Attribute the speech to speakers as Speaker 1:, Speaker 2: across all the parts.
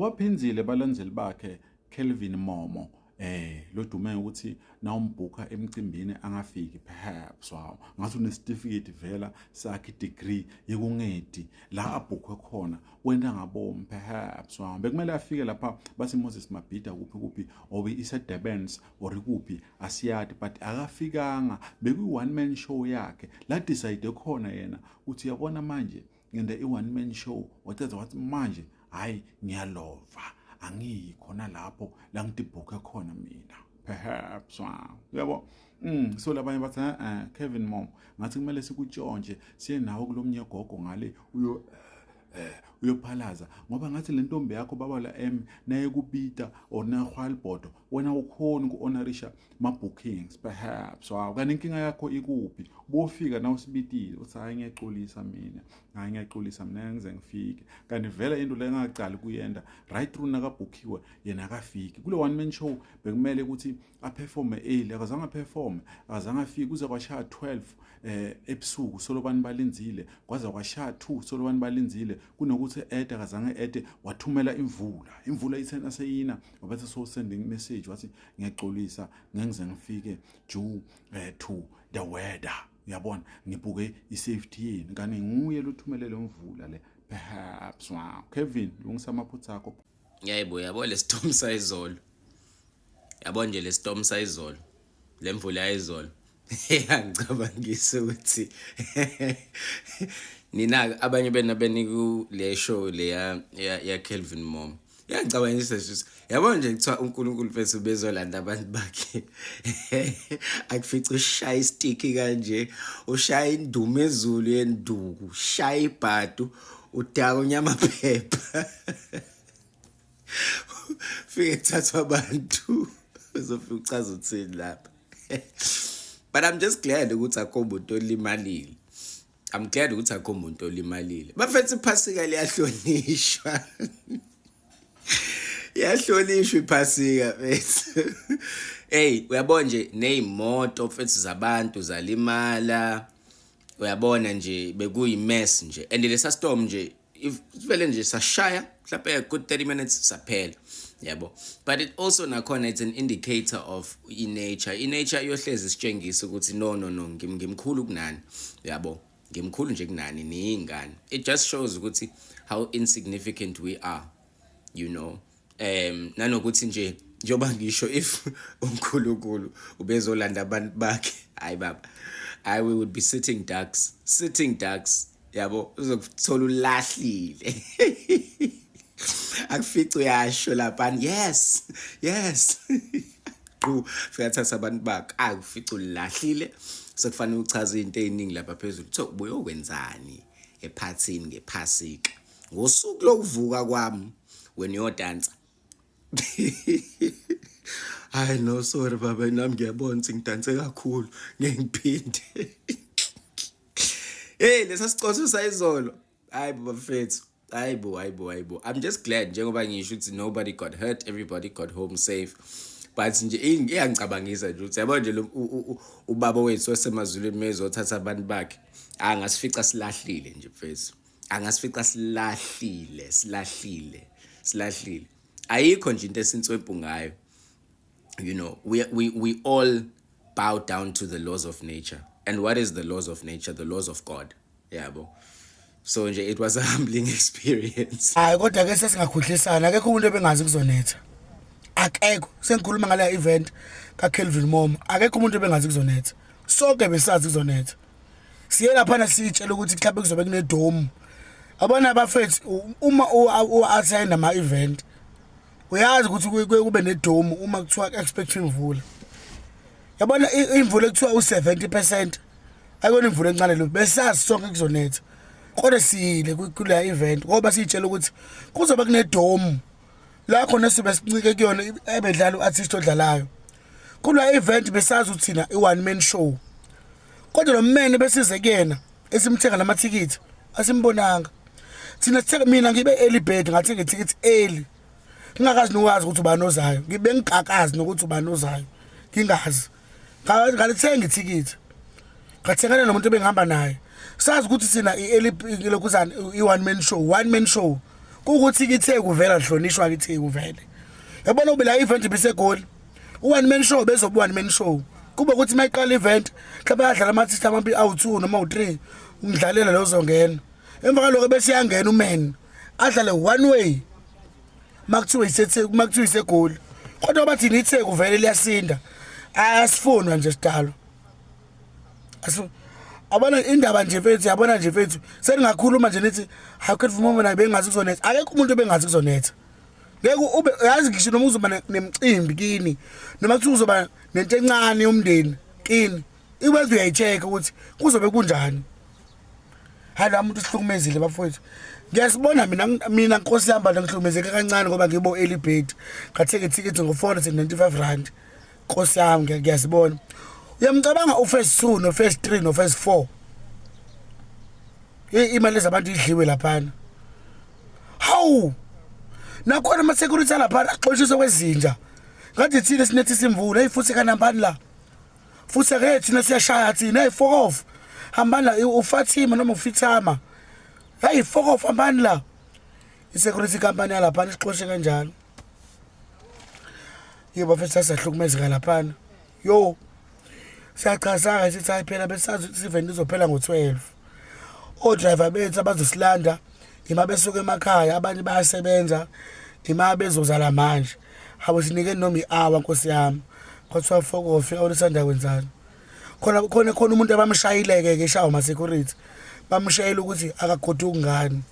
Speaker 1: Waphinzile balandzeli bakhe Kelvin Momo lodume ukuthi nawumbhukha emcimbini angafiki perhaps wow ngathi unesitifiketi vela sakhe degree yekungedi la abhukhwe khona wenta ngabomu perhaps wow bekumele afike lapha bathi Moses Mabhida kuphi kuphi or ise Durban's or kuphi asiyati but akafikanga bekuyi one man show yakhe la decide khona yena uthi yabona manje ngente i-one man show waceda wathi manje hhayi ngiyalova angiyi khona lapho la ngitibhukhe khona mina perhaps uyabo. So labanye bathi Kevin Mom ngathi kumele sikutshontshe siye nawe kulomnye gogo ngale uyo uyophalaza ngoba ngathi le ntombi yakho baba la M naye kubita or nahwala ibhodo wena ukhona uku-honorisha ma-bookings perhaps wow. Kanti inkinga yakho ikuphi? Bofika na usibitile uthi hayi ngiyaxolisa mina, hayi ngiyaxolisa mina ngize ngifike, kanti vele into le engacali kuyenda right through nakabhukhiwe yena akafiki kule one man show. Bekumele ukuthi aperforme early, akazange aperforme, akazange afike kuze kwashaya 12 ebusuku solo bani balinzile, kwaze kwashaya 2 solo bani balinzile. Kunokuthi ede akazange ede, wathumela imvula. Imvula ithena seyina wabathe so sending message wathi ngiyaxolisa ngengize ngifike due to the weather, uyabona ngibuke i-safety yenu, kanti nguye lothumele mvula le perhaps wow. Kevin, lungisa amaphutha akho.
Speaker 2: Yebo, yabo le storm sayizolo. Yabo nje le storm sayizolo. Le mvula yayizolo. Yangicabangisa ukuthi nina abanye bena beniku le show le ya Kelvin Mom. Yangicabangisa nje. Yabo nje kuthiwa uNkulunkulu mfethu bezolanda abantu bakhe. Akufica ushaya istick kanje, ushaya indumo ezulu yenduku, ushaya ibhadu, udaka unyama phepha. Fike kuthathwa abantu uzofika uchaza uthini lapha. But I'm just glad ukuthi akho muntu olimalile. I'm glad ukuthi akho muntu olimalile. Bafethu, iphasika liyahlonishwa. Iyahlonishwa iphasika mfethu. Hey, uyabona nje nezimoto mfethu zabantu zalimala. Uyabona nje bekuyi mess nje. And lesa storm nje if vele nje sashaya mhlawumbe a good 30 minutes saphela, yabo. But it also nakhona it's an indicator of i-nature. I-nature iyohlezi sitshengisa ukuthi no no no ngimkhulu kunani, yabo, ngimkhulu nje kunani niyingane. It just shows ukuthi how insignificant we are. Nanokuthi nje njengoba ngisho, if uNkulunkulu ubezolanda abantu bakhe, hayi baba, I we would be sitting ducks, sitting ducks, yabo. Uzokuthola ulahlile, akufice uyasho lapha, Yes." Qhu fika thatha abantu bakhe, akufice ulahlile, sekufanele uchaze izinto eziningi lapha phezulu. Kuthiwa ubuyokwenzani ephathini ngephasika ngosuku lokuvuka kwami wena uyodansa? "Hayi no, sorry baba, nami ngiyabona ukuthi ngidanse kakhulu, ngeke ngiphinde." Hey, lesa sicotho sayizolo, hayi bo bafethu, hayi bo, hayi bo, hayi bo. I'm just glad njengoba ngisho ukuthi nobody got hurt, everybody got home safe, but nje iyangicabangisa nje ukuthi yabo nje lo ubaba wethu wasemazulwini mezothatha abantu bakhe angasifica silahlile nje mfethu, angasifica silahlile, silahlile, silahlile. Ayikho nje into esinswempu ngayo. We all bow down to the laws of nature. And what is the laws of nature? The laws of God, yabo. So nje it was a humbling experience.
Speaker 3: Hayi, kodwa ke sesingakhohlisana, akekho umuntu ebengazi kuzonetha, akekho. Sengikhuluma ngale event kaKelvin Momo, akekho umuntu ebengazi kuzonetha. Sonke besazi kuzonetha. Siye laphana siyitshela ukuthi mhlawumbe kuzobe kunedome. Abona abafethu, uma u-attend ama-event uyazi ukuthi kuye kube nedome uma kuthiwa expect imvula. Yabona imvula ekuthiwa u-70% ayikona imvula encane lo. Besazi sonke kuzonetha, kodwa siyile kule event ngoba siyitshela ukuthi kuzobe kunedome la khona sibe sincike kuyona ebedlala u-artist odlalayo kula event. Besazi ukuthi thina i-one man show, kodwa lo man besize kuyena esimthenga namathikithi asimbonanga thina. Sithenga, mina ngibe early bird, ngathenga ithikithi early ngingakazi nokwazi ukuthi ubani ozayo. Ngibe ngikakazi nokuthi ubani ozayo, ngingazi. Ngalithenga ithikithi, ngathengana nomuntu ebengihamba naye. Sazi ukuthi sina i-early lokhuzana i-one man show, one man show. Kukuthi iTheku vele alihlonishwa ke iTheku vele. Yabona ube la event ibisegoli. U-one man show bezoba one man show. Kube ukuthi mayiqala event mhlawumbe ayadlala ama-artist amabili awu-2 noma awu-3 umdlalela lo ozongena. Emva kwaloko bese yangena uman adlale one way. Makuthiwa iseTheku makuthiwa isegoli. Kodwa bathi iTheku vele liyasinda. Ayasifunwa nje sidalo. Abona indaba nje mfethu yabona nje mfethu seningakhuluma nje nithi hayi khethu mama naye bengazi kuzonetha akekho umuntu obengazi kuzonetha ngeke ube yazi ngisho noma uzoba nemcimbi kini noma kuthiwa uzoba nento encane yomndeni kini iwenza uyayi-check ukuthi kuzobe kunjani hayi la muntu usihlukumezile bafowethu ngiyasibona mina mina nkosi yami bantu ngihlukumezeke kancane ngoba ngibo early bird ngathenga ithikithi ngo-495 rand Nkosi yami ngiyazibona. Uyamcabanga uphase 2 no phase 3 no phase 4. Imali zabantu idliwe laphana. Hawu! Nakhona ama security alaphana axoshiswe kwezinja. Ngathi thina sinethisa imvula, hey futhi kanambani la. Futhi ake thina siyashaya thina, hey fuck off. Hambani la uFatima noma uFithama. Hey fuck off hambani la. I-security company yalaphana isixoshe kanjalo. Yebo bafethu sasahlukumezeka laphana. Yo. Siyachazaka sithi hayi phela besazi ukuthi event izophela ngo-12. O-driver bethu abazosilanda ima besuka emakhaya abanye bayasebenza ima bezozala manje. Hawu sinike noma i-hour nkosi yami. Kwathiwa fokofi awulisanda kwenzani. Khona khona khona umuntu abamshayile-ke ke eshawa ama-security. Bamshayela ukuthi akagoduki ngani.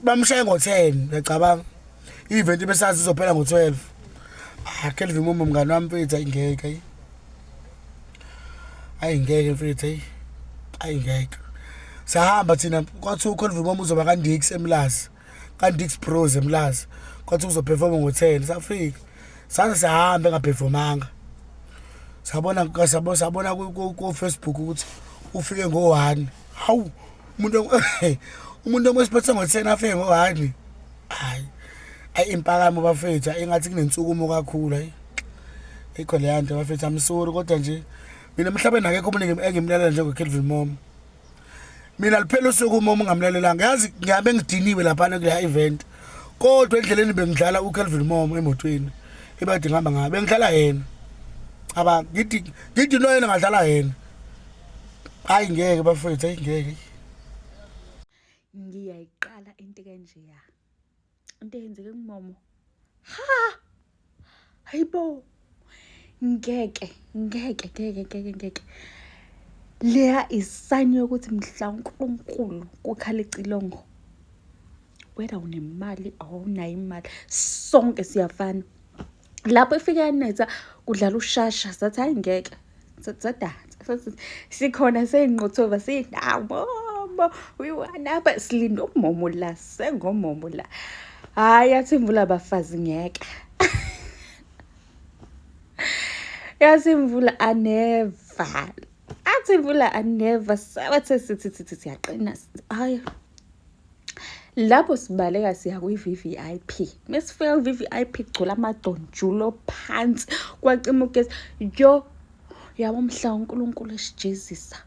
Speaker 3: Bamshaye ngo-10 uyacabanga i-event besazi izophela ngo-12. Ah Kelvin Momo mngani wami mfethu ayingeke ayi. Ayingeke mfethu ayi. Ayingeke. Sahamba thina kwathiwa uKelvin Momo uzoba kaNdix eMlazi. KaNdix Bros eMlazi. Kwathiwa uzoperforma ngo-10 safika. Saze sahamba engaperformanga. Sabona sabona sabona ku Facebook ukuthi ufike ngo-1. Hawu umuntu umuntu omesiphethe ngo-10 afike ngo-1. Hayi. Ayi impakamo bafethu engathi kunensukumo kakhulu ayi. Ikho leya nto bafethu I'm sorry kodwa nje mina emhlabeni akekho umuntu engimlalela njengo-Kelvin Momo. Mina liphela usuku uma ungamlalelanga yazi ngihambe ngidiniwe laphana kuleya event kodwa endleleni bengidlala uCalvin Momo emotweni ebade ngihamba ngayo bengidlala yena aba ngithi ngithi no yena ngadlala yena hayi ngeke bafethu hayi ngeke
Speaker 4: Ngiyayiqala into kanjeya. Into eyenzeke kuMomo. Ha! Hayibo. Ngeke, ngeke, ngeke, ngeke, ngeke. Leya isayini yokuthi mhla uNkulunkulu kukhala icilongo. Whether unemali awunayo imali, sonke siyafana. Lapho ifika yanetha kudlala ushasha sathi hayi ngeke. Sadansa sikhona seyinqothuva sinawo we wanna silinde umomo la sengomomo la. Hayi yathi imvula bafazi ngeke. Yathi imvula aneva. Athi imvula aneva sabathe sithi sithi siyaqina. Hayi lapho sibaleka siya kwi-VVIP mesifika kwi-VVIP kugcwele amadonjulo phansi kwacima ugesi yo yabo mhla uNkulunkulu esijezisa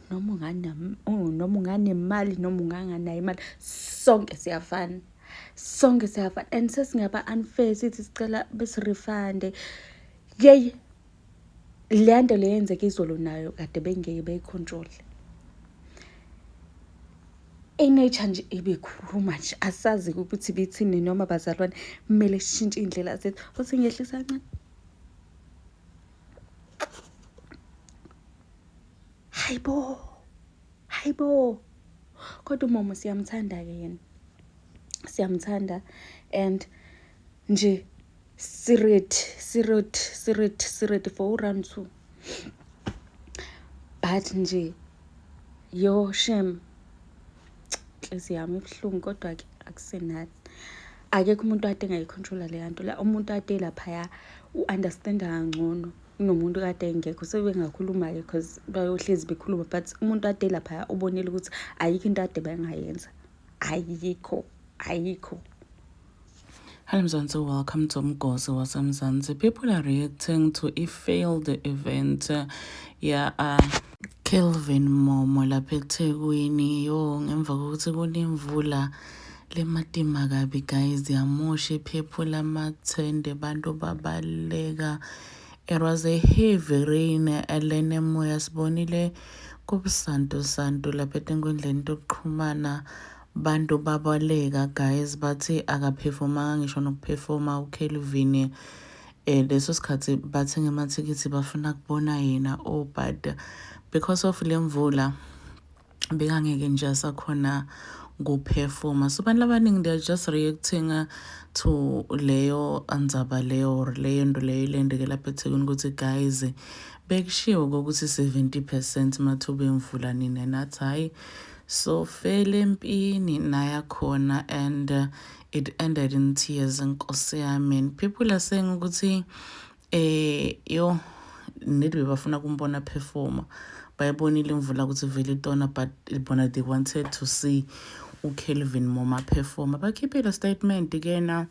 Speaker 4: noma noma unganemali noma unganganayo imali sonke siyafana sonke siyafana and sesingaba unfair sithi sicela besirefande yeyi le nto le yenzeka izolo nayo kade bengeke beyicontrol i-nature nje ibikhuluma nje asazi ukuthi bithini noma bazalwane kumele sishintshe iy'ndlela zethu futhi ngehlisa kancane hayibo hayibo kodwa umomo siyamthanda-ke yena siyamthanda and nje siready siready siready siready for uround two but nje yo shem inhliziyo yami ibuhlungu kodwa-ke akusenani akekho umuntu ade engayicontrola leya nto la umuntu ade laphaya u-understanda kangcono kunomuntu kade engekho sebengakhuluma-ke because bayohlezi bekhuluma but umuntu ade laphaya ubonile ukuthi ayikho into ade bengayenza ayikho ayikho.
Speaker 5: Hello Mzansi, welcome to Mgosi waseMzansi. People are reacting to a failed event. Yeah, Kelvin Momo lapha eThekwini. Yo, ngemva kokuthi kunemvula lematima kabi guys, yamosha iphephula amathende, abantu babaleka. It was a heavy rain lenemoya, sibonile kubusantu santu lapha etinkundleni tokuxhumana, bantu babaleka guys, bathi akaphefumanga ngisho nokuphefuma uKelvin. Leso sikhathi bathenga amathikithi bafuna kubona yena, oh, but because of le mvula bekangeke nje asakhona kuphefoma. So abantu abaningi, they are just reacting to leyo andzaba leyo or leyo nto leyo ilendeke lapha eThekwini, ukuthi guys, bekushiwo kokuthi 70% mathuba emvula, nina nathi hayi, so fele empini nayakhona, and it ended in tears, nkosi yami. And people are saying ukuthi yo, nedi bebafuna kumbona performa, bayibonile imvula ukuthi vele itona, but bona they wanted to see uKelvin Momo performa. Bakhiphile statement kena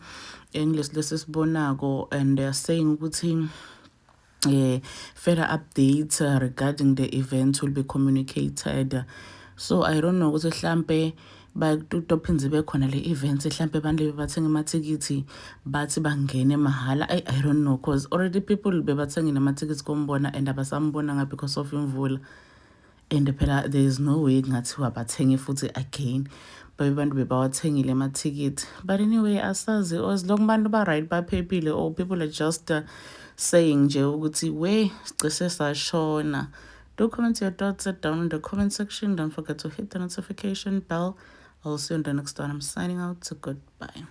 Speaker 5: ngilesi lesisibonako, and they are saying ukuthi further updates regarding the event will be communicated. So I don't know ukuthi mhlambe bakutophindze bekhona le event, mhlambe abantu bebathenga amathikithi bathi bangene mahhala. I don't know, cause already people bebathengile amathikithi kombona and abasambonanga because of imvula, and phela there is no way kungathiwa bathenge futhi again, babe bantu bebawathengile amathikithi. But anyway, asazi, as long bantu ba-right, baphephile, or people are just saying nje ukuthi we sicishe sashona. Do comment your thoughts down in the comment section. Don't forget to hit the notification bell. I'll see you in the next one. I'm signing out. So goodbye.